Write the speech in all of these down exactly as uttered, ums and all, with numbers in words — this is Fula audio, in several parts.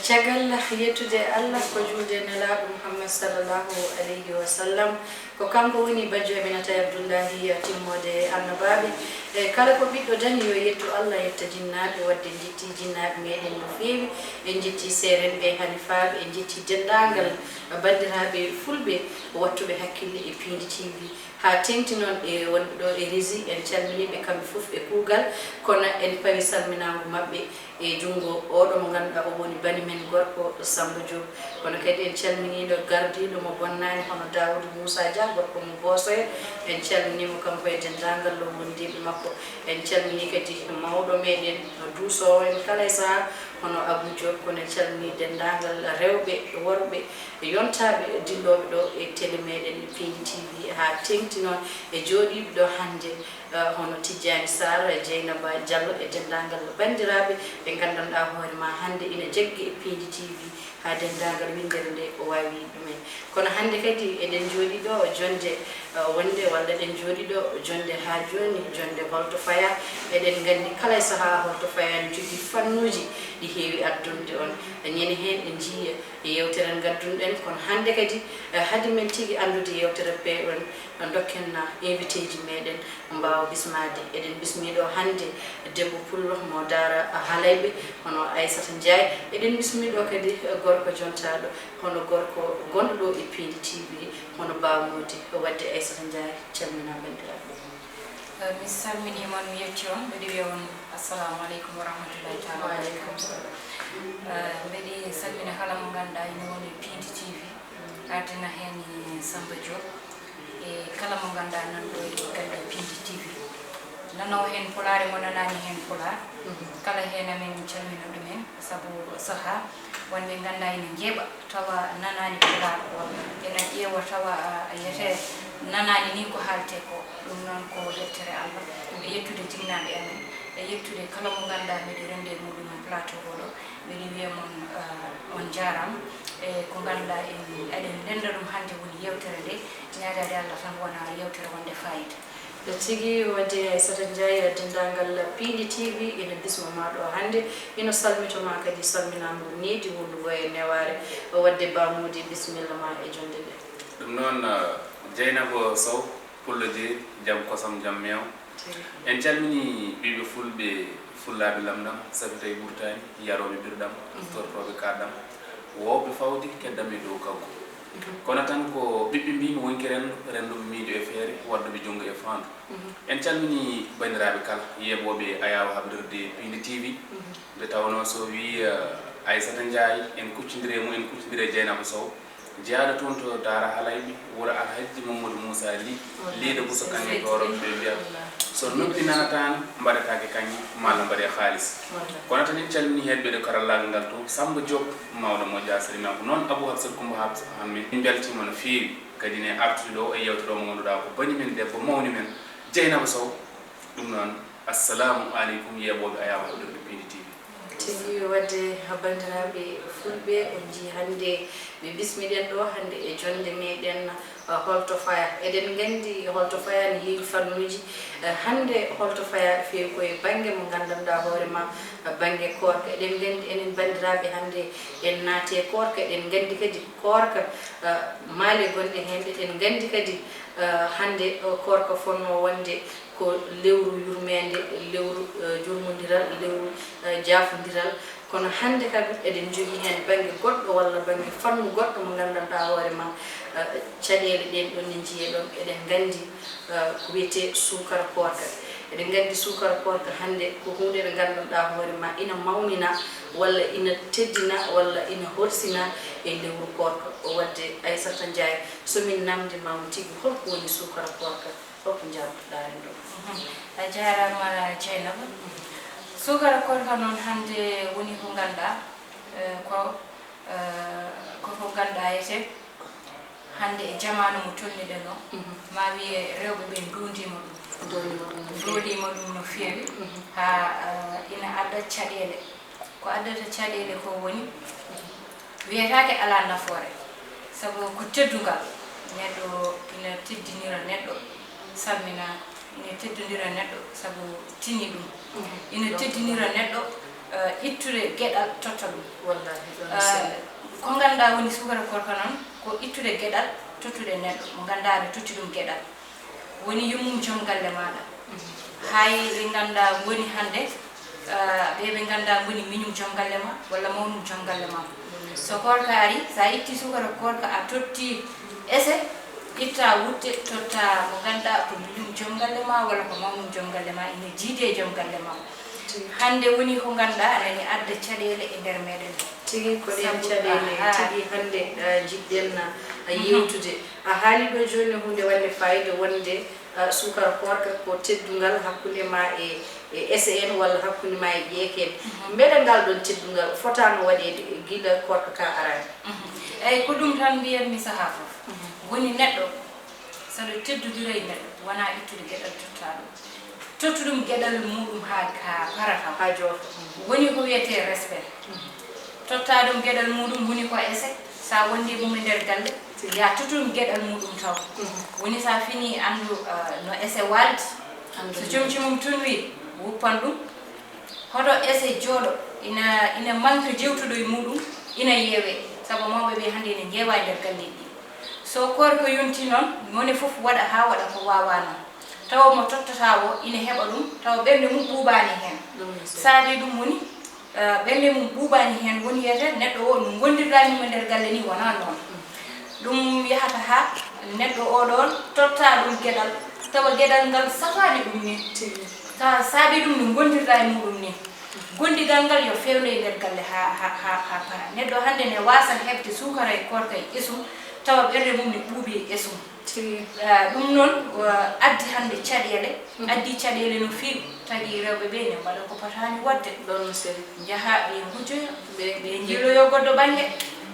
Caggal yettude Allah, ko juulde nelaaɗo Muhammad sallallahu alayhi wa sallam, ko kanko woni bajjo Aminata e Abdullahi, timmoode annabaaɓe. E kala ko ɓiɗɗo dañi, yo yettu Allah, yetta jinnaaɓe, waɗde en njetti jinnaaɓe meɗen no feewi, en njetti seerenɓe, halifaaɓe, en njetti denndaangal banndiraaɓe fulɓe wattuɓe hakkille e Piindi T V. Haa teeŋti noon e wonɓe ɗo e régie, en calminii ɓe kamɓe fof e kuugal, kono en pawi salminaango maɓɓe e junngo oɗo mo ngannduɗaa o woni bani men gorko Sammba Diop. Kono kadi en calminiino gardiiɗo mo bonnaani hono Daawuda Muusa Dia, gorko mo Boosoya. En calminii mo kanko e denndaangal wondiiɓe makko. En calminii kadi mawɗo meɗen, duusoowo en kala e sahaa, hono Abou Diop. Kono en calminii denndaangal rewɓe, worɓe, yontaaɓe dillooɓe ɗo e télé meɗen Piindi T V, haa teeŋti noon e jooɗiiɓe ɗo hannde, eh, hono Tijjaani Saar, Jeynaba Jallo e denndaangal banndiraaɓe ɓe nganndanɗaa hoore ma hannde ina jaggi e Piindi T V, haa denndaangal winndere nde o waawi ɗumen. Kono hannde kadi eɗen njooɗii ɗo jonnde, eh, wonde walla eɗen njooɗii ɗo jonnde haa jooni, jonnde holto fayaa. Eɗen nganndi kala e sahaa holto fayaa ne jogii fannuuji ɗi heewi addande on. Ñande heen en njiyii e yeewtere nde ngaddunɗen, kono hannde kadi, eh, hade men tigi anndude yeewtere peewɗen, dokken invité ji meɗen mbaawa bismaade. Eɗen bismii ɗo hannde debbo pullo mo Daara Halayɓe, hono Aissata Ndiaye. Eɗen bismii ɗo kadi gorko jontaaɗo, hono gorko gonɗo ɗo e Piindi T V, hono Ba Mody. Waɗde Aissata Ndiaye, calminaa banndiraaɓe. Eh, mi salminii mon, mi yetti on, mbeɗa wiya on assalamu aleykum wa rahmatullahi taala wa barakatuh. Eh, mbeɗa salmina kala mo ngannduɗaa ina woni Piindi T V, ardina heen Sammba Diop, e kala mo ngannduɗaa nan ɗo e galle Piindi T V. Nanoowo heen Pulaar e mo nanaani heen Pulaar, kala heen amen calmina ɗumen, sabu sahaa wonɓe ngannduɗaa ina njeeɓa tawa nanaani Pulaar, ina ƴeewa tawa, ah, yete nanaani ni ko haaletee ko. Ɗum noon ko yettere Allah, e yettude jinnaaɓe amen, e yettude kala mo ngannduɗaa mbeɗa renndi e muɗum plateau oɗo. Mbeɗa wiya mon, ah, on njaaraama. E ko ngannduɗaa en, eɗen ndennda ɗum hannde woni yeewtere nde, ñaagaade Allah tan wona yeewtere wonde faayiida. No tigi, waɗde Aissata Ndiaye, denndaangal Piindi T V ina bisma ma ɗo hannde, ina salmito ma kadi salminaango needi wonndugo e newaare. Waɗde Ba Mody, bisimilla ma e jonnde nde. Ɗum noon, eh, Dieynaba Sow, Pullo Jeeri, jam kosam, jam meew. Tigi. En calminii ɓiɓɓe fulɓe, fullaaɓe lamɗam, safita e ɓurtaani, yarooɓe birɗam, tortooɓe kaaɗɗam, woowɓe fawde keddam e dow kawgu. Kono tan ko ɓiɓɓe mbiimi wonki renndo, rennduɓe miijo e feere, waɗduɓe junngo e faandu. En calminii banndiraaɓe kala, yeeɓooɓe ayaawo haɓirde Piindi T V. Nde tawnoo so wii, eh, Aissata Ndiaye, en kuccondire mum, en kuccondire Dieynaba Sow. Jeyaaɗo toon to Daara Halayɓe, wuro Alhajji Mamadou Moussa Ly, Liiɗo Bousso Kaŋŋe Tooro, ɓe mbiya, so noppi nanataano, mbaɗataake kaŋŋe, maa la mbaɗee haalis. Kono tan en calminii heɗɓe ɗo karallaagal ngal to, Sammba Diop, mawɗo mo Dia Sarimanko, noon Abou Hafsat Coumba Hafsa Hammet. En mbeltiima no feewi, kadi ne artude ɗo e yeewtere o mo ngannduɗaa ko bani men debbo, mawni men, Dieynaba Sow. Ɗum noon, assalamu aleykum, yeeɓooɓe ayaawo haɓirde Piindi T V. Tigi, waɗde banndiraaɓe fulɓe, on njii hannde ɓe bismiɗen ɗo hannde e jonnde meɗen, eh, holto fayaa. Eɗen nganndi holto fayaa ne heewi fannuuji. Eh, hannde holto fayaa feewi ko e bannge mo nganndanɗaa hoore ma, eh, bannge koorka. Eɗen nganndi enen banndiraaɓe hannde en naati e koorka. Eɗen nganndi kadi koorka, eh, maale gonɗe heen ɗe. Eɗen nganndi kadi, eh, hannde, eh, koorka fotnoo wonde ko lewru yurmeende, lewru, eh, jurmondiral, lewru, eh, jaafondiral. Kono hannde kadi eɗen njogii heen bannge goɗɗo walla bannge fannu goɗɗo mo nganndanɗaa hoore ma, eh, caɗeele ɗeen ɗoon ne njiyee ɗoon. Eɗen nganndi, eh, ko wiyetee suukara koorka. Eɗen nganndi suukara koorka hannde ko huunde nde nganndanɗaa hoore ma ina mawnina walla ina teddina walla ina horsina e lewru koorka. O waɗde Aissata Ndiaye, so min naamndiima ma tigi, holko woni suukara koorka? Fof njaabtoɗaa en ɗum. Mhm. A jaaraama, Dieynaba. Suukara koorka noon hannde woni ko ngannduɗaa, eh, ko, eh, ko ko ngannduɗaa etee hannde e jamaanu mo tolniɗen o, mhm, ma wiye rewɓe ɓe nduundiima ɗum. Nduundiima ɗum no feewi. Nduundiima ɗum no feewi, mhm, haa, eh, ina adda caɗeele. Ko addata caɗeele ko woni, wiyetaake alaa nafoore, sabu ko teddungal. Neɗɗo ina teddinira neɗɗo, salmina, ina teddinira neɗɗo sabu tini ɗum. Mhm. Ina teddinira neɗɗo eh, ittude geɗal, totta ɗum. Wallahi, ɗon Eh, sella. Ko ngannduɗaa woni suukara koorka noon, ko ittude geɗal, tottude neɗɗo mo ngannduɗaa aɗa totti ɗum geɗal. Woni yummum joom galle maaɗa. Hay ɓe ngannduɗaa ngoni hannde, eh, ɓe ɓe ngannduɗaa ngoni miñum joom galle ma, walla mawnum joom galle ma. So koorka ari, so a itti suukara koorka, a totti ese, itta wutte, totta mo ngannduɗaa ko miñum joom galle ma, walla ko mawnum joom galle ma, ina jiidi e joom galle ma. Tigi. Hannde woni ko ngannduɗaa aɗa ni adda caɗeele e nder meɗen. Tigi, ko ɗeen Sabu, caɗeele aha. Tigi hannde, eh, njiɗɗen, eh, Mhm. yewtude. A haali ɗo jooni huunde wonde fayida wonde, eh, suukara koorka ko teddungal hakkunde ma e, e ese en walla hakkunde ma e ƴeeke en. Mhm. Mbele ngal ɗon teddungal fotaano waɗeede gila koorka ka araani? Mhm. Eyi, ko ɗum tan mbiyatmi sahaa fof. Mhm. Woni neɗɗo, saɗa teddodira e neɗɗo, wonaa ittude geɗal totta ɗum. Tottu ɗum geɗal muɗum haa, haa para taw. Haa joofa. Woni ko wiyetee respect. Totta ɗum geɗal muɗum, woni ko ese. So a wondi mum e nder galle, ya tottu ɗum geɗal muɗum taw. Woni so a fini anndu, eh, no ese waaldi. Anndu. So comci mum tun wi, wuppan ɗum. Hoto ese jooɗo, ina, ina manque jewtuɗo e muɗum, ina yeewe. Sabu mawɓe ɓe hannde ina njeewa e nder galleeji ɗi. So koorka yonti noon, mone fof waɗa haa waɗa ko waawaa noon. Tawa mo tottata o ina heɓa ɗum, tawa ɓernde mum ɓuuɓaani heen. Ɗum ne sey. Saabi ɗum woni, eh, ɓernde mum ɓuuɓaani heen, woni wiyetee neɗɗo o no ngondirɗaa e mum e nder galle ni wonaa noon. Ɗum yahata haa neɗɗo o ɗoon totta ɗum geɗal, tawa geɗal ngal safaani ɗum ni. Tigi. Ka saabi ɗum no ngondirɗaa e muɗum ni. Gondigal ngal yo feewne e nder galle haa, haa, haa, haa para. Neɗɗo hannde ne waasa heɓde suukara e koorka e esum, tawa ɓernde mum ne ɓuuɓi e esum. Tigi. Ah, ɗum noon, ah, addi hannde caɗeele, Mhm. addi caɗeele no feewi, tagi rewɓe ɓe ne mbaɗa ko potaani waɗde. Ɗon no seli. Njaha ɓe ngujjoya, Ɓe ɓe njiloyo goɗɗo bannge,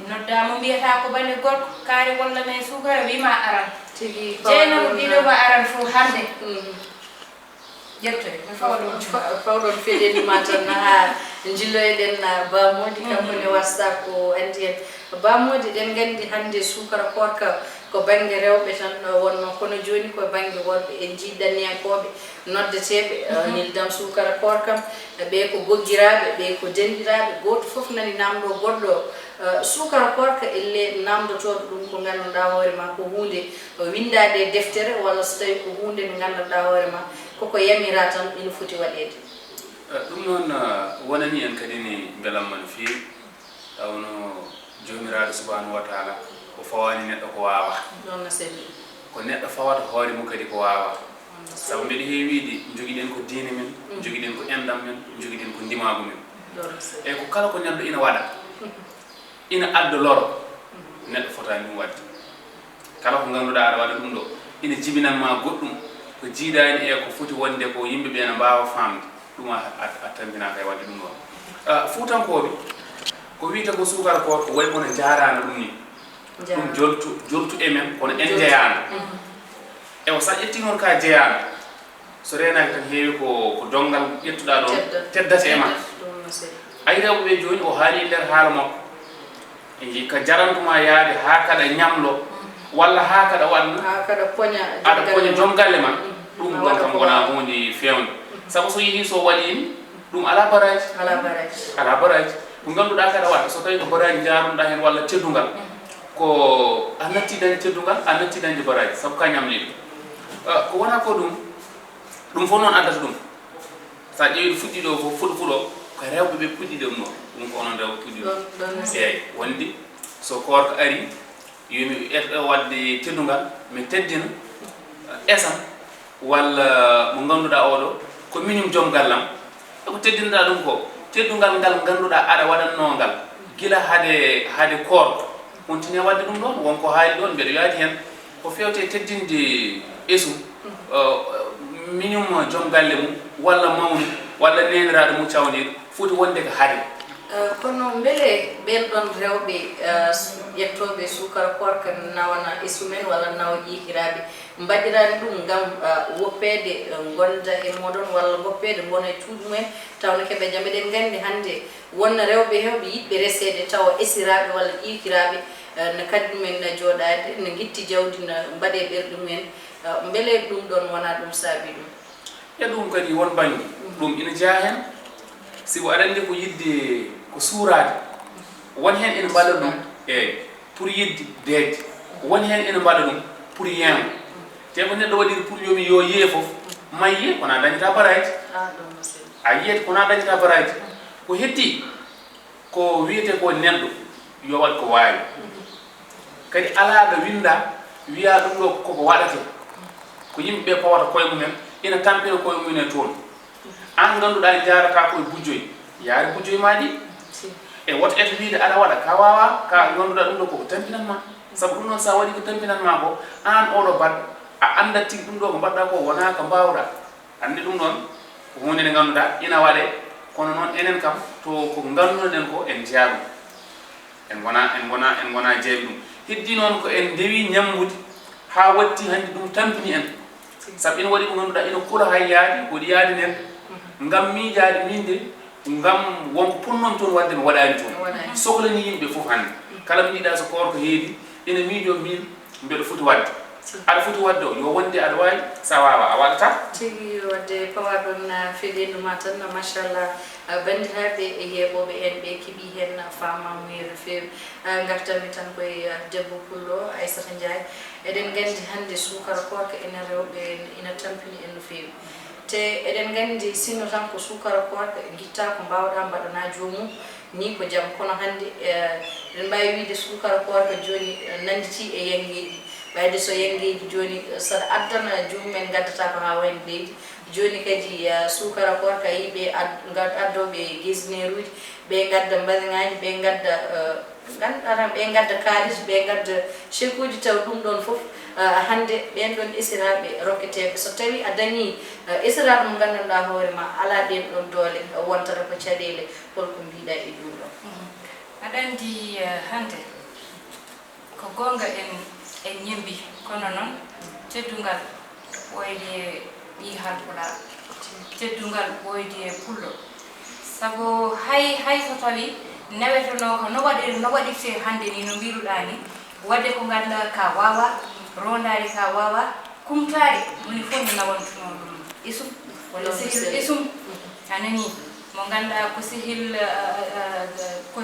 noddaa mo mbiyataa ko bannge gorko, kaari walla men suukara, wii ma aran. Tigi, Jeynabu fawa ɗon, ɓiɗo ma aran fof hannde. Mhm. Ƴettoy, mi fawa ɗum. Fa-, faw ɗon feɗeni ma tan, haa njilloyeɗen, ah, Ba Mody, kanko ne wasta ko anndi en. Ba Mody, ɗen nganndi hannde suukara koorka ko bannge rewɓe tan, ah, wonno, kono jooni ko bannge worɓe. En njii ɗanniyankooɓe noddeteeɓe, ah, Nildam suukara koorka, ɓe ko goggiraaɓe, ɓe ko denɗiraaɓe, gooto fof nani namndo goɗɗo, ah, suukara koorka, elle namndotooɗo ɗum ko nganndanɗaa hoore ma ko huunde winndaade e deftere, walla so tawii ko huunde nde nganndanɗaa hoore ma, koko yamiraa tan ina foti waɗeede. Eh, ɗum noon, eh, wonani en kadi ni mbelamma no feewi. Tawno Joomiraaɗo Subhaanahu wa Taala ko fawaani neɗɗo ko waawaa. Ɗon no selli. Ko neɗɗo fawata hoore mum kadi ko waawaa. Ɗon no selli. Sabu mbeɗa heewi wiide, njogiɗen ko diine men, njogiɗen ko enɗam men, njogiɗen ko ndimaagu men. Ɗon no selli. Eyi, ko kala ko neɗɗo ina waɗa, ina adda loro, neɗɗo fotaani ɗum waɗde. Kala ko ngannduɗaa aɗa waɗa ɗum ɗo, ina jibinan ma goɗɗum, ko jiidaani e ko foti wonde ko yimɓe ɓe ina mbaawa faamde, ɗum a, a, a tampinaaka e waɗde ɗum ɗon. Ah, Fuutankooɓe, ko wiyta ko suukara koorka, ko wayi kono njaaraana ɗum ni. Ɗum joltu, joltu e men, kono en njeyaano. Mhm. Ewa, so a ƴetti noon ka jeyaano, so reenaaki tan heewi ko, ko donngal ƴettuɗaa ɗoon, teddata e ma. Teddata, ɗum no selli. Ay rewɓe ɓe jooni, o haali e nder haala makko. En njii ka jarantuma yaade haa kaɗa ñamlo, walla haa kaɗa waɗna, haa kaɗa poña aɗa poña joom galle ma. Ɗum ɗon kam wonaa huunde feewnde. Sabu so yehii so waɗiima, ɗum alaa baraaji. Alaa baraaji. Alaa baraaji. Ko ngannduɗaa kaɗa waɗa, so tawii ko baraaji njaarnuɗaa heen walla teddungal, ko a natti dañde teddungal, a natti dañde baraaji, sabu ka ñamliiɗo. Ah, ko wonaa ko ɗum, ɗum fof noon addata ɗum. So a ƴeewii ɗo fuɗɗii ɗo fof, fuɗo fuɗo, ko rewɓe ɓe puɗɗii ɗum ɗo. Ɗum ko onon rewɓe puɗɗii ɗum. Ɗon, ɗon. Eeyi, wonde so koorka arii, yo mi eto waɗde teddungal, mi teddina, eh, esam, walla mo ngannduɗaa oɗo, ko miñum joom gallam. E ko teddinɗaa ɗum ko, teddungal ngal ngannduɗaa aɗa waɗannoo ngal, gila hade, hade koorka. Continue waɗde ɗum ɗoon, won ko haali ɗoon, mbeɗa yaadi heen. Ko feewte teddinde esum, eh, miñum joom galle mum, walla mawni, walla neeniraaɗo mum cawniiɗo, foti wonde ko hade. Eh, kono mbele ɓeen ɗoon rewɓe, eh, s-, ƴettooɓe suukara koorka nawana esum en walla nawa ƴiikiraaɓe, mbaɗiraani ɗum ngam, eh, woppeede, eh, ngonda e mooɗon walla ngoppeede ngona e cuuɗi mumen, taw no keɓa jam? Eɗen nganndi hannde won rewɓe heewɓe yiɗɓe reseede tawa esiraaɓe walla ƴiikiraaɓe, eh, no kadi ɗumen na jooɗaade, no ngitti jawdi, no mbaɗe ɓerɗe mumen, eh, mbele ɗum ɗoon wonaa ɗum saabi ɗum? E ɗum kadi won bannge, ɗum ina jeyaa heen. Sibu aɗa anndi ko yiɗde ko suuraade, won heen ene mbaɗa ɗum e pour yiɗde deeƴde, won heen ene mbaɗa ɗum pour yeeŋa. Te ko neɗɗo waɗiri pour yoomi yo yee fof, mayye kona dañata baraaji. A yiyat kona dañata baraaji. Ko heddi ko wiyete ko neɗɗo yo waɗ ko waawi. Kadi alaa ɗo winnda wiya ɗum ɗo koko waɗate. Ko yimɓe ɓe pawata koye mumen, ina tampina koye mumen e toon. Aan ngannduɗaa njaarata koye bujjoy, yaari bujjoy ma ɗi. E woto eto wiyde aɗa waɗa ka waawa, ka ngannduɗaa ɗum ɗo koko tampinan ma. Sabu ɗum ɗon sa waɗi ko tampinan ma ko, aan oɗo baɗ a anndat tigi ɗum ɗo ko mbaɗɗa ko wona ko mbaawɗa. Anndi ɗum ɗon ko huunde nde ngannduɗaa ina waɗe, kono noon enen kam to ko nganndunoɗen ko en njeyaa ɗum. En ngona en ngona en ngona jeeɓi ɗum. Heddi noon ko en ndewi ñambude haa watti hannde ɗum tampini en. Sabu ina waɗi ko ngannduɗaa ina kula hay yaadi woɗi yaadi nen. Ngam miijaade min de ngam wonko punnomi toon waɗde mi waɗaani toon. Sohlani yimɓe fof hannde kala mi yiɗa so koorko heedi ina miijo min mbeɗo foti waɗde. Aɗa foti waɗde o yo wonde aɗa waawi, sa waawa a waɗata. Tigi wadde pawaɗon feɗendu ma tan machallah. Banndiraaɓe e yeeɓooɓe en ɓe keɓi heen faamaamuye no feewi. Ngartanmi tan koye debbo pullo Aissata Ndiaye. Eɗen nganndi hannde suukara koorka enen rewɓe ina tampini en no feewi. Te eɗen nganndi sinno tan ko suukara koorka ngitta ko mbaawɗa mbaɗana joomum. Ni ko jam kono hannde eɗen mbaawi wiyde suukara koorka jooni nannditi e yanngeeji. Ɓayde so yanngeeji jooni saɗa addana joomum en ngaddata ko haa wayno leydi. Jooni kadi suukara koorka yiɓe addooɓe gesineeruuji ɓe ngadda mbaseŋaaji ɓe ngadda. Ngannduɗaa tan ɓe ngadda kaalis ɓe ngadda chekuuji taw ɗum ɗoon fof hannde ɓeen ɗoon esiraaɓe rokketeeɓe so tawii a dañii esiraaɗo mo nganndanɗaa hoore ma alaa ɗeen ɗoon doole wontata ko caɗeele holko mbiɗa e ɗum ɗoon? Aɗa anndi hannde ko goonga en en ñembi kono noon teddungal ɓooyde e ɓii halpulaar teddungal ɓooyde e pullo. Sabu hay hay so tawii newetenoo ko no waɗir no waɗirtee hannde ni no mbiiruɗaa ni waɗde ko ngannduɗaa ka waawa rondaade ka waawa kumtaade moni fof ne nawantunoo ɗum isum walla sehil isum a nanii mo ngannduɗaa ko sehil ko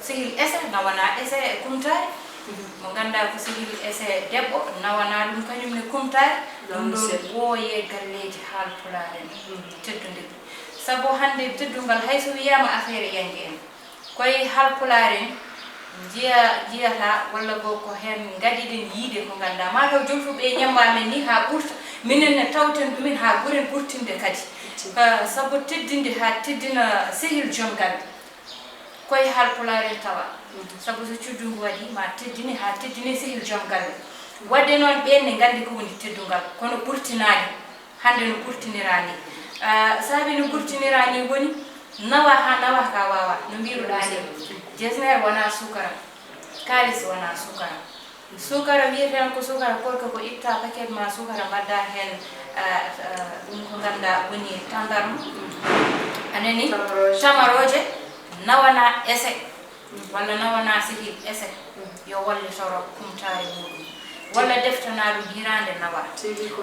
sehil ese nawana ese kumtaade mo ngannduɗaa ko sehil ese debbo nawana ɗum kañum ne kumtaade ɗum ɗon ɓooye galleeji haalpulaar en teddunde sabu hannde teddungal hay so wiyaama affaire yannge en koye halpulaar en njiya njiyata walla bo ko heen ngaɗiɗen yiide ko ngannduɗaa mataw jolfuɓe e ñamma men ni haa ɓurta minen ne tawten ɗumen haa ɓuren ɓurtinde kadi sabu teddinde haa teddina sehil joom galle koye halpulaar en tawa sabu so cuddu ngu waɗi ma teddine haa teddine sehil joom galle waɗde noon ɓeen ne nganndi ko woni teddungal kono ɓurtinaade hannde no ɓurtiniraa ni saabi no ɓurtiniraa ni woni nawa haa nawa ka waawa no mbiiruɗaa ni jesner wonaa suukara kaalis wonaa suukara suukara wiyeten ko suukara koorka ko itta paquet ma suukara mbaɗda heen ɗum ko ngannduɗaa woni tandarma a nani tamarooje nawana ese walla nawana sehil ese yo wallitoro kumtaari muɗum walla deftana ɗum hiraande nawa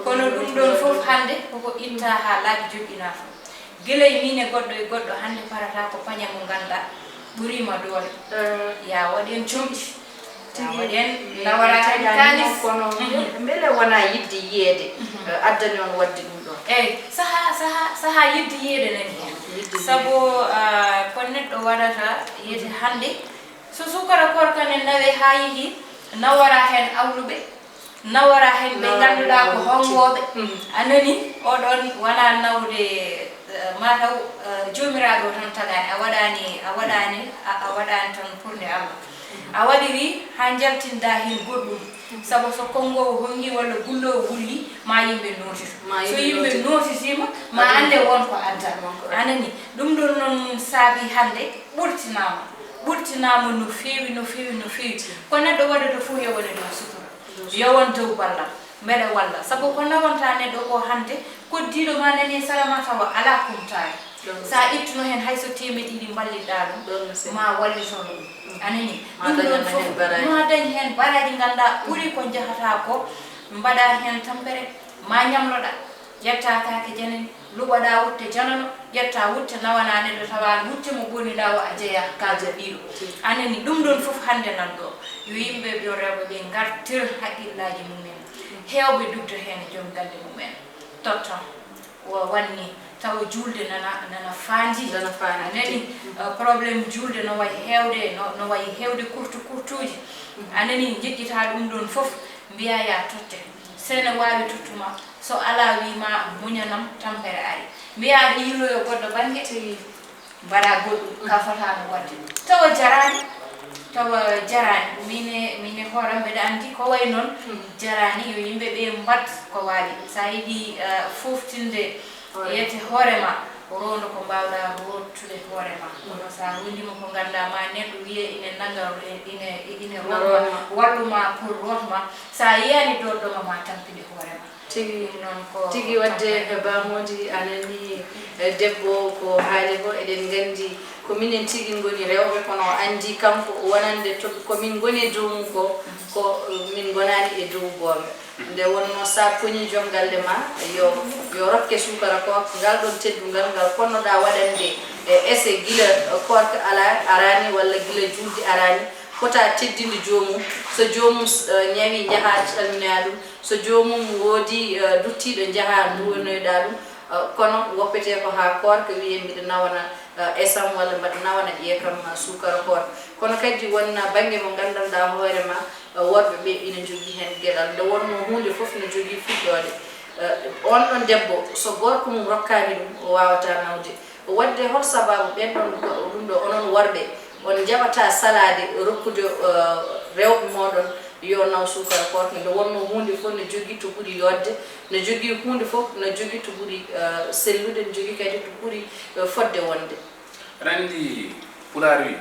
kono ɗum ɗon fof hannde koko itta haa laabi joɗɗinaa fof gila e miin e goɗɗo e goɗɗo hannde parata ko pañe mo ngannduɗaa ɓuriima doole ya waɗen comci ya waɗen nawara heen kaalis kono mbele wona yiɗde yiyeede addani on waɗde ɗum ɗon eyi saha saha saha yiɗde yiyeede nani heen sabu ko neɗɗo waɗata yiyete hannde so suukara koorka ne nawe haa yehi nawara heen awluɓe nawara heen ɓe ngannduɗaa ko honngooɓe a nani oɗon wona nawde mataw joomiraaɗo o tan tagaani a waɗaani a waɗaani a waɗaani tan pour nde allah a waɗiri haa njaltinda heen goɗɗum sabu so konngoowo honngi walla gulloowo gulli ma yimɓe nootito so yimɓe nootitiima ma annde won ko adda a nani ɗum ɗon noon saabi hannde ɓurtinaama ɓurtinaama no feewi no feewi no feewi ko neɗɗo waɗata fof yo wone ɗon sutura yo won dow ballal mbeɗa walla sabu ko nawonta neɗɗo ko hannde koddiiɗo ma nani e sara ma tawa alaa kumtaare so a ittuno heen hay so teemedde ɗiɗi mballitɗaa ɗum ma wallitono ɗum a nani ɗum ɗon fof ma dañ heen baraaji ngannduɗaa ɓuri ko njahata ko mbaɗa heen tampere ma ñamloɗa ƴetta kaake janani luɓoɗa wutte janano Ƴetta wutte, nawana neɗɗo, tawa an wutte mo ɓooni lawo a jeya ka joɗɗiɗo. Anani ɗum ɗon fof hannde nan ɗo. Yo yimɓe, yo rewɓe ɓe ngartir haqqillaaji mumen. Heewɓe dugde heen e joom galle mumen. Totta. Wa-, wanni tawa juulde nana, nana faandi. Nana faandi. A nani, uh, problème juulde no wayi heewde, no, no wayi heewde kurtu kurtuuji. A nani, njeƴƴitaa ɗum ɗon fof, mbiyaa ya totte. Sene waawi tottuma, so alaa wii ma muñanam, tampere ari. Mbiyaa aɗa yiiloyo goɗɗo bannge, mbaɗa goɗɗum, ka fotaano waɗde. Tawa jaraani, tawa jaraani. Mine, mine hooram mbeɗa anndi ko wayi noon, jaraani, yo yimɓe ɓe mbaɗ ko waawi. So a yiɗi, eh, fooftinde yete hoore ma, roondo ko mbaawɗa roottude hoore ma. Kono so a roondima ko ngannduɗaa ma neɗɗo wiye ine nanga, ine, ine rootma, wallu ma pour rootma, so a yiyaani dootɗo ma, ma tampinde hoore ma. Tigi, ɗum noon ko tigi waɗde tampere. Baamoodi, a nani, eh, debbo ko haali ko, eɗen nganndi ko minen tigi ngoni rewɓe, kono o anndi kanko wonande to, ko min ngoni e dow mum ko, ko, eh, min ngonaani e dow gooɓe. Nde wonnoo so a poñi joom galle ma, yo, yo rokke suukara koorka, ngal ɗon teddungal ngal ponnoɗaa waɗande, eh, ese gila, eh, koorka alaa, araani, walla gila juulde araani, fota teddinde joomum. So joomum, eh, ñawi, njahaa calminoyaa ɗum. So joomum woodi, eh, duttiiɗo, njahaa nduwanoyɗaa ɗum. Eh, kono ngoppetee ko haa koorka wiyee mbiɗa nawana, eh, esam walla mbaɗa nawana ƴeekam, eh, suukara koorka. Kono kadi won bannge mo nganndanɗaa hoore ma, eh, worɓe ɓe ina njogii heen geɗal. Nde wonnoo huunde fof no jogii fuɗɗoode. Eh, oon ɗoon debbo, so gorko mum rokkaani ɗum, o waawataa nawde. Waɗde hol sababu ɓen ɗon, ɗum ɗo, onon worɓe, on njaɓataa salaade rokkude, eh, rewɓe mooɗon yo naw suukara koorka, nde wonnoo huunde fof no jogii to ɓuri yooɗde, no jogii huunde fof no jogii to ɓuri, eh, sellude, no jogii kadi to ɓuri, eh, fotde wonde? Aɗa anndi, Pulaar wi,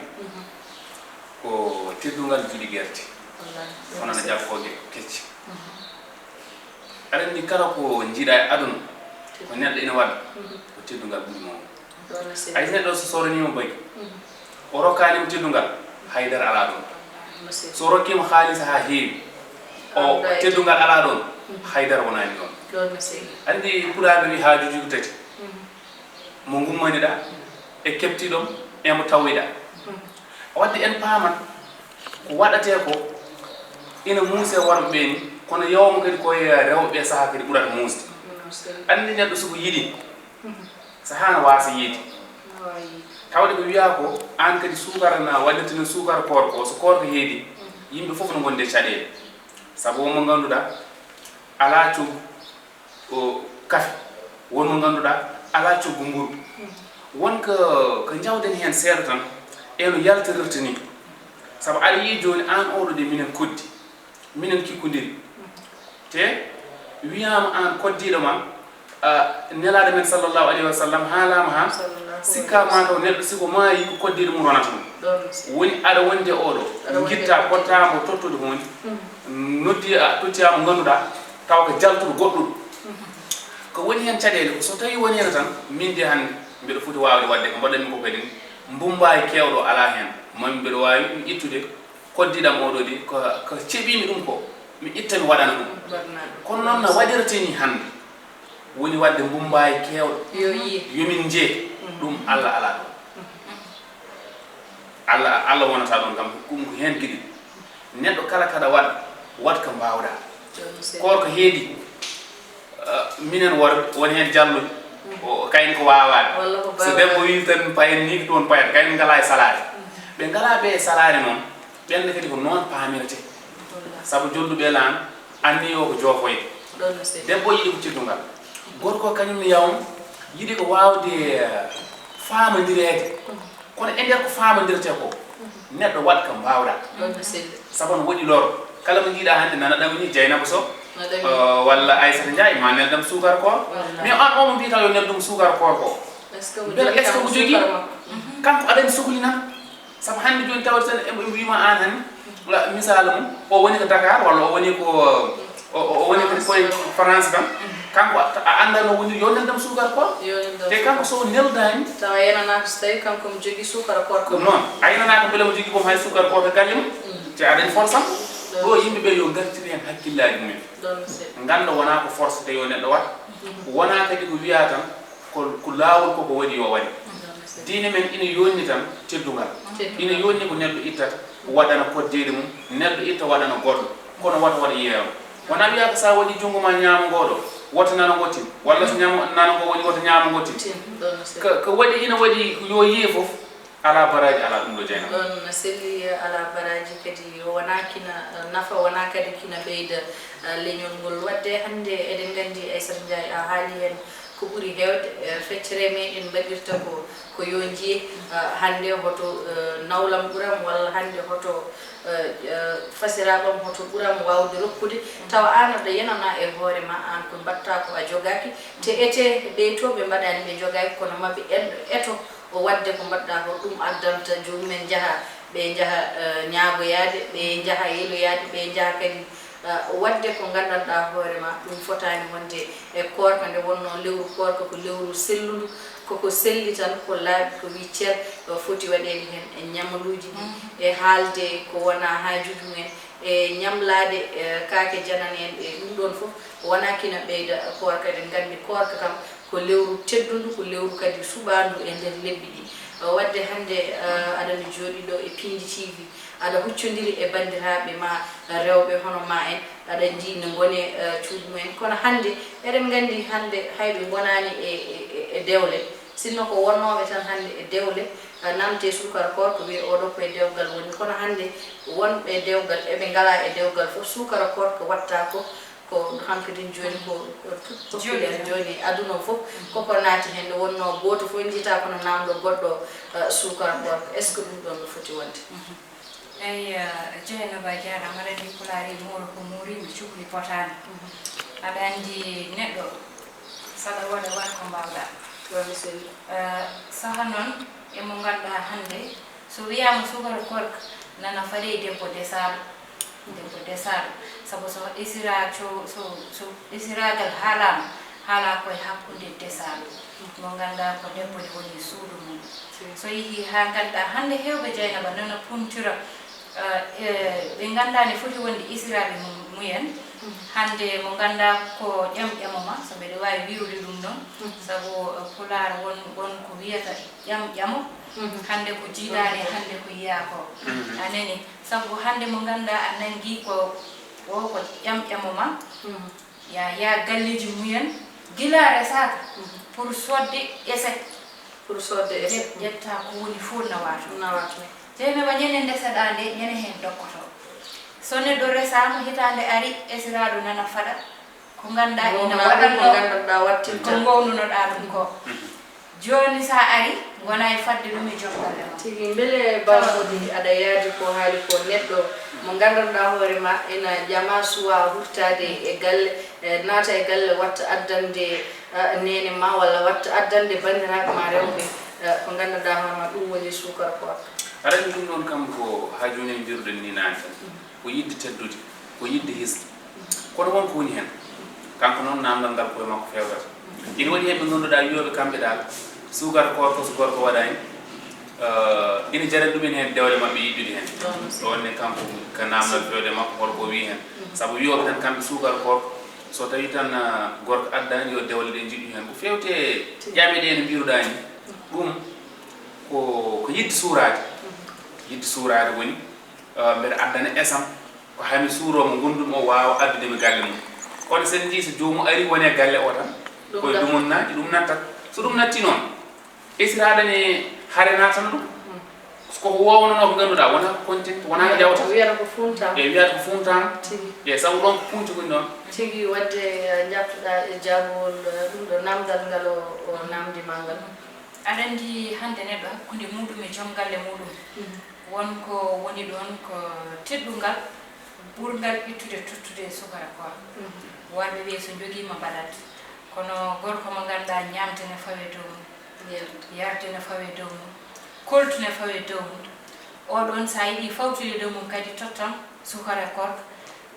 ko teddungal juuɗe gerte, wallaahi, kono no ƴakkoo ge-, kecce. Aɗa anndi, kala ko njiiɗaa e aduna, ko neɗɗo ina waɗa, ko teddungal ɓuri mawnude. Ɗon no selli. Hay so neɗɗo so sooraniima bagi, o rokkaani mo teddungal, haydara alaa ɗoon. Wallaahi, no selli. So rokkiima haalisa haa heewi, o teddungal alaa ɗoon, haydara wonaani ɗoon. Ɗon no selli. Anndi, Pulaar wi haajuuji ko tati. Mo ngummaniɗaa, e keptiiɗo, e mo tawoyɗaa. Waɗde en paamat ko waɗatee ko ina muusee worɓe ɓee ni, kono yawma kadi ko e rewɓe ɓee sahaa kadi ɓurata muusde. Anndi neɗɗo so ko yiɗi, sahaa na waasa yiide. Tawde ko wiyaa ko aan kadi suukara na waɗirtene suukara koorka o, so koorka heedi, yimɓe fof no ngondi e caɗeele. Sabu won mo ngannduɗaa alaa coggu o kafe, won mo ngannduɗaa alaa coggu mburu. Won ko, ko njawden heen seeɗa tan, e no yaltirirta ni. Sabu aɗa yiyi jooni, aan oɗo de minen koddi, minen kikkondiri. Te wiyaama aan koddiiɗo ma, a, Nelaaɗo men sallallahu alayhi wa sallam haalaama haa sikkaa ma taw neɗɗo si ko maayi ko koddiiɗo mum ronata ɗum. Woni aɗa wondi e oɗo, ngitta pottaamo tottude huunde, noddi a, tottiyaa mo ngannduɗaa, taw ko jaltuɗo goɗɗuɗo. Ko woni heen caɗeele, ko so tawii woni heen tan, min de hannde mbeɗo foti waawde waɗde ko mbaɗanmi ko kadi, mbummbaay keewɗo alaa heen. Mami mbeɗo waawi ɗum ittude, koddiiɗam oɗo de, ko, ko ceɓiimi ɗum ko, mi itta mi waɗana ɗum. Kono noon no waɗirtee ni hannde, woni waɗde mbummbaay keewɗo. Yo yiye. Yo min njee, ɗum Alla alaa ɗum. Alla, Alla wonata ɗoon kam, ɗum ko heen giɗi. Neɗɗo kala kaɗa waɗa, waɗ ko mbaawɗaa. Koorka heedi, eh, minen worɓe, woni heen jalluɓe, o, kayen ko waawaaɓe. So debbo wii tan payen ni ko toon payata, kayen ngalaa e salaare. Ɓe ngalaa ɓe e salaare noon, ɓeen ne kadi ko noon paamirtee. Sabu jolluɓe laan, anniya o ko joofoyde. Debbo yiɗi ko teddungal. Gorko kañum ne yawon yiɗi ko waawde, eh, faamondireede. Kono e nder ko faamondirtee ko, neɗɗo waɗ ko mbaawɗaa. Ɗon no selli. Sabu no woɗi lor. Kala mo njiiɗaa hannde nana ɗam ni Jeynaba Sow, eh, walla Aysata Njaay, ma nel ɗam suukar koor. Wallaahi. Mais aan o mo mbiyata yo nel ɗum suukar koor ko, mbele est-ce que mo jogii? Kanko aɗani sukli nan. Sabu hannde jooni tawata tan emo, emo wiima aan hannde, la, misaala mum, o woni ko Dakar walla o woni ko, o, o, o woni ko koye France tan. Kanko a, a anndaa no woni yo nel ɗam suukar koor. Te kanko so o neldaani. Tawa a yenanaa ko so tawii kanko mo jogii suukar koor ko. Ko noon. A yenanaa ko mbele mo jogii boom hay suukar koor ko galle mum. Te aɗani force am. Ɗo yimɓe ɓe yo ngartir heen hakkillaaji mumen. Ngannda wonaa ko force te yo neɗɗo waɗ. Wonaa kadi ko wiyaa tan ko, ko laawol koko waɗi yo waɗe. Diine men ina yonni tan teddungal. Ina yonni ko neɗɗo ittata, waɗana koddeeri mum, neɗɗo itta waɗana goɗɗo. Kono wata waɗa yeeyo. Wona wiya ko sa waɗi junngo ma ñaamo ngo ɗo, wota nano ngo tin. Walla so ñaamo, nano ngo waɗi, wota ñaamo ngo tin. Ko, ko waɗi, ina waɗi yo yii fof, ala baraaji, ala ɗum ɗo Jeynaba. Ɗon selli, ala baraaji kadi, o wona kina, eh, nafa, wona kadi kina ɓeyda, eh, leñol ngol. Wadde hannde eɗen nganndi Aissata Ndiaye a haali heen ko ɓuri heewde, eh, feccere meɗen mbaɗirta ko, ko yo njiye, eh, hannde hoto, eh, nawlam ɓuram, walla hannde hoto, eh, eh, fasiraaɓam hoto ɓuram waawde rokkude. Tawa aan aɗa yenana e hoore ma, aan ko mbaɗta ko a jogaaki. Te ete ɓeyto ɓe mbaɗaani ɓe jogaaki, kono maɓe en-, eto o wadde ko mbaɗɗa ko, ɗum addanta joomum en njaha, ɓe njaha, eh, ñaagoyaade, ɓe njaha yeloyaade, ɓe njaha kadi, eh, wadde ko nganndanɗaa hoore ma, ɗum fotaani wonde e koorka nde wonnoo lewru koorka ko lewru sellundu, koko selli tan, ko laaɓi, ko wiccel, eh, foti waɗeede heen e ñamaluuji ɗi, e haalde ko wonaa haajuuji mumen, e ñamlaade, eh, kaake janane en, e ɗum ɗoon fof wonaa kina ɓeyda koorka. Eɗen nganndi koorka kam ko lewru teddundu, ko lewru kadi suɓaandu e nder lebbi ɗi. Eh, wadde hannde, eh, aɗa no jooɗii ɗo e Piindi T V, aɗa huccondiri e banndiraaɓe ma rewɓe hono ma en, aɗa njiy no ngoni, eh, cuuɗi mumen. Kono hannde, eɗen nganndi hannde hay ɓe ngonaani e, e, e, e dewle. Sinno ko wonnooɓe tan hannde e dewle, eh, namte suukara koorka, wiye oɗo ko e dewgal woni. Kono hannde wonɓe e dewgal, eɓe ngalaa e dewgal fof, suukara koorka watta ko, ko hankadin jooni ko, ko jooni jooni aduna o fof, koko naati heen. Nde wonnoo gooto fof njiita kono namɗo goɗɗo, eh, suukara koorka. Est-ce que ɗum ɗoon no foti wonde? Eyi, eh, Jeynaba, a jaaraama. Aɗa anndi Pulaar e mooro ko moori, mi cukli potaani. Aɗa anndi neɗɗo, saɗa waɗa, waɗ ko mbaawɗa. Wa mi selli. Eh, saha noon e mo ngannduɗaa hannde, so wiyaama suukara koorka, nana faɗee debbo desaaɗo. Debbo desaaɗo. Sabu so esira-, so, so, so esiraagal haalaama, haalaa ko e hakkunde desaaɗo. Mo ngannduɗaa ko debbo ne woni e suudu mum. So yehii haa ngannduɗaa hannde heewɓe Jeynaba nana puntira, eh, eh, ɓe ngannduɗaa ne foti wonde esiraaɓe mum, mumen. Hannde mo ngannduɗaa ko ƴam ƴamo ma, so mbeɗa waawi wirude ɗum noon, sabu, eh, Pulaar won, won ko wiyata ƴam ƴamo, hannde ko jiidaade, hannde ko yiyaa ko. A nani? Sabu hannde mo ngannduɗaa a nanngii ko, o ko ƴam ƴamo ma, ya, ya galleeji mumen, gila resaaka, pour soodde essai. Pour soodde essai. Ƴet-, ƴetta ko woni fof nawa toon. Nawa toon. Jeynaba, ñande ndeseɗaa nde, ñande heen dokkoto. So neɗɗo resaama, hitaande ari, esiraaɗo nana faɗa, ko ngannduɗaa ina waɗatnoo, ko ngownunoɗaa ɗum ko. Jooni so a arii, ngona e fadde ɗum e joom galle ma. Tigi, mbele Ba Mody aɗa yaadi ko haali ko, neɗɗo mo nganndanɗaa hoore ma ina ƴama, suwa hurtaade e galle, e naata e galle, watta addande, eh, neene ma, walla watta addande banndiraaɓe ma rewɓe, eh, ko nganndanɗaa hoore ma, ɗum woni suukara koorka. Aɗa anndi ɗum ɗoon kam ko haa jooni en mbiruɗen ni naane tan. Ko yiɗde teddude, ko yiɗde hisde. Kono won ko woni heen. Kanko noon, naamndal ngal koye makko feewtata. Ina waɗi heen ɓe ngannduɗaa wiyooɓe kamɓe dal, suukara koorka so gorko waɗaani, eh, ina jarani ɗumen heen dewle maɓɓe yiɗude heen. Ɗoon ne kanko ka naamndal feewde makko, holko o wiyi heen. Sabu wiyooɓe tan kamɓe suukara koorka, so tawii tan, eh, gorko addaani, yo dewle ɗe njiɗu heen. Ko feewte ƴame ɗe no mbiruɗaa ni, ɗum ko, ko yiɗde suuraade. Yiɗde suuraade woni, eh, mbeɗa addana esam, ko hami suuro mo ngonndumi o waawa addude mi galle mum. Kono sen njii so joomum ari woni e galle o tan, koye dumunnaji ɗum nattat. So ɗum natti noon, esiraaɗo ne hare natana ɗum. Ko ko wowananoo ko ngannduɗaa wona ko kontin, wona ko jawta. Wiyata ko funtama. E wiyata ko funtama. Tigi. E sabu ɗon ko funti woni ɗon. Tigi, wadde, eh, njaɓtuɗaa e jaabawol, eh, ɗum ɗo naamndal ngal o, o naamndi ma ngal. Aɗa anndi hannde neɗɗo hakkunde muɗum e joom galle muɗum, won ko woni ɗoon ko teddungal ɓurngal ittude tottude e suukara koorka. Worɓe ɓe so njogiima mbaɗat, kono gorko mo ngannduɗaa ñaamde ne fawe dow mum, yarde ne fawe dow mum, koltu ne fawe dow mum. Oɗon so a yiɗi fawtude dow mum kadi tottam suukara koorka,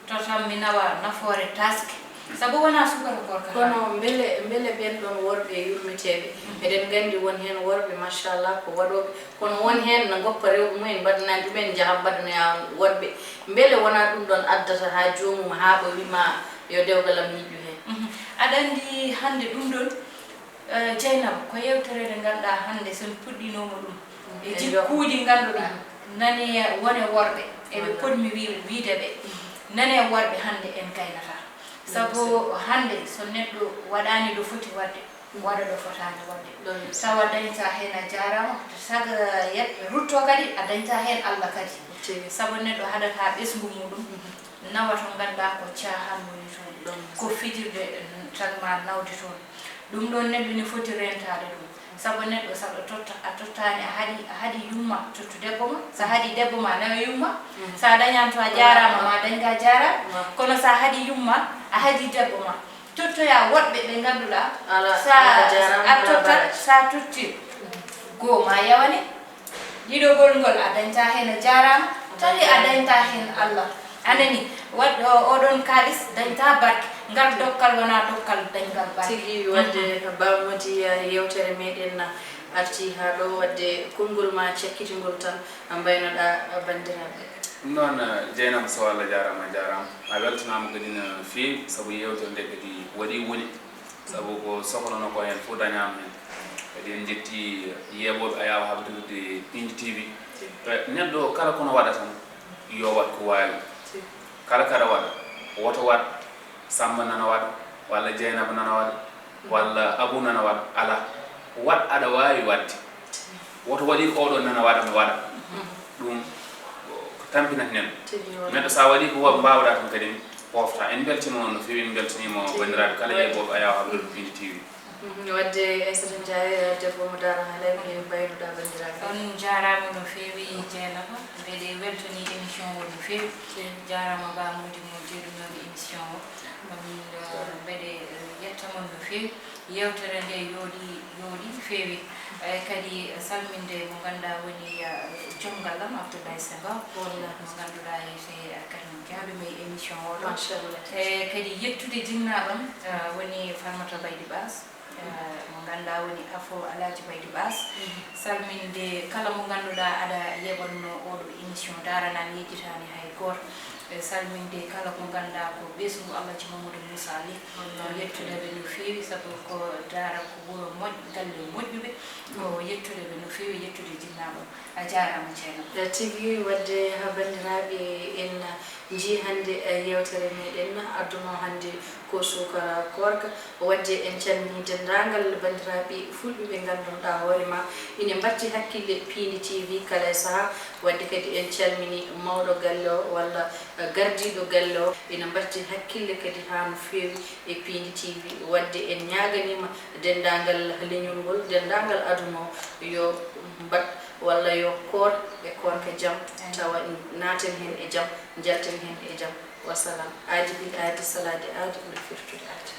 tottam mi nawa nafoore taaske. Sabu wonaa suukara koorka. Kono mbele, mbele ɓeen ɗoon worɓe yurmeteeɓe, eɗen nganndi won heen worɓe, machallah, ko waɗooɓe, kono won heen na ngoppa rewɓe mumen, mbaɗanani ɗumen, njaha mbaɗanoya worɓe. Mbele wonaa ɗum ɗoon addata haa joomum haaɓa, wii ma yo dewgal am ñiƴƴu heen? Aɗa anndi hannde ɗum ɗoon, Eh, Jeynaba, ko yewtere nde ngannduɗaa hannde, so en puɗɗinooma ɗum e jikkuuji ngannduɗaa nane wone worɓe, eɓe podmi wi-, wiide ɓe nane worɓe hannde en gaynataa. Sabu hannde so neɗɗo waɗaani ɗo foti waɗde, waɗa ɗo fotaani waɗde. Tawa dañta heen a jaaraama, saga yet rutto kadi a dañta heen Allah kadi. Sabu neɗɗo haɗata ɓesngu muɗum, nawa to ngannduɗaa ko caahan woni toon, ko fijirde tan ma nawde toon. Ɗum ɗoon neɗɗo ne foti rentaade ɗum. Sabu neɗɗo saɗa totta, a tottaani, a haɗi, a haɗi yumma, tottu debbo ma. So a haɗi debbo ma, nawa yumma. So a dañaani to a jaaraama, ma dañ ka jaaraama. Kono so a haɗi yumma, a haɗi debbo ma. Tottoya woɗɓe ɓe ngannduɗaa, so a totta, so a totti, goo ma yawane. Ɗiɗogol ngol a dañta heen a jaaraama, tati a dañta heen Allah. A nani, waɗ-, o-, oɗon kaalis dañta barke, ngal dokkal wona dokkal dañgal barke. Tigi waɗde Ba Modi, eh, yewtere meɗen na arti haa ɗo, waɗde konngol ma cakkitingol tan, a mbaynoɗa banndiraaɓe. Ɗum noon, eh, Jeynaba Sow, Allah jaaraama, a jaaraama. A weltanaama kadi no feewi, sabu yewtere nde kadi waɗi woni. Sabu ko sohlano ko heen fof dañaama heen. Kadi en njetti yeeɓooɓe Ayaawo Habrirde Piindi T V. Eh, neɗɗo kala kono waɗa tan, yo waɗ ko waawi. Kala kaɗa waɗa, woto waɗ Sammba nana waɗa, walla Jeynaba nana waɗa, walla Abu nana waɗa. Alaa. Waɗ aɗa waawi waɗde. Woto waɗi ko oɗo nana waɗa, mi waɗa. Ɗum ko tampinat neɗɗo. Tigi waɗa. Neɗɗo sa waɗi ko wa-, mbaawɗa tan kadi pofta. En mbeltino on no feewi, en mbeltiniima banndiraaɓe kala yeeɓooɓe Ayaawo Habrirde Piindi T V. Mhm. Waɗde Aissata Ndiaye, debbo mo Daara Halay, ko en mbaynoɗa banndiraaɓe. On jaaraama no feewi Jeynaba, mbeɗe weltani émission o no feewi. Jaaraama Ba Modi mo jeeɗunooɗo émission o. Min, eh, mbeɗe, eh, yetta mon no feewi. Yewtere nde yooɗi, yooɗi, feewi. Eh, kadi salminde mo ngannduɗaa woni, eh, joom ngallam Abdoulaye Senghor. Wallaahi. Mo ngannduɗaa e, eh, kadi jaabi mo e émission o ɗo. Machallah. Eh, kadi yettude jinnaaɓam, eh, woni Farmata Baydi Baas. Eh, mo ngannduɗaa woni Afo Alaaji Baydi Baas. Mhm. Salminde kala mo ngannduɗaa aɗa yeɓanno oɗo émission, Daara na yejjitaani hay gooto. E salminde kala ko ngannduɗaa ko ɓesngu Allah ci Mamadou Moussa Ly. Wallaahi. Yettude ɓe no feewi, sabu ko Daara ko wuro moƴ-, galle moƴƴuɓe. Ko yettude ɓe no feewi, yettude jinnaaɓam. A jaaraama, Jeynaba. Eh, tigi waɗde ha banndiraaɓe en njii hannde, eh, yewtere meɗen adduno hannde ko suukara koorka. Waɗde en calmini denndaangal banndiraaɓe fulɓe ɓe ngannduɗaa hoore ma ine mbaɗti hakkille Piindi T V kala e sahaa. Waɗde kadi en calmini mawɗo galle o walla, eh, gardiiɗo galle o ina mbaɗti hakkille kadi haa no feewi e Piindi T V. Waɗde en ñaaganiima denndaangal leñol ngol, denndaangal aduna o yo mbaɗ walla yo koor e koorka jam, tawa naaten heen e jam, njalten heen e jam. Wasalaam. Aadi ɓii aadi, salaade aadi, ɓuri firtude aadi.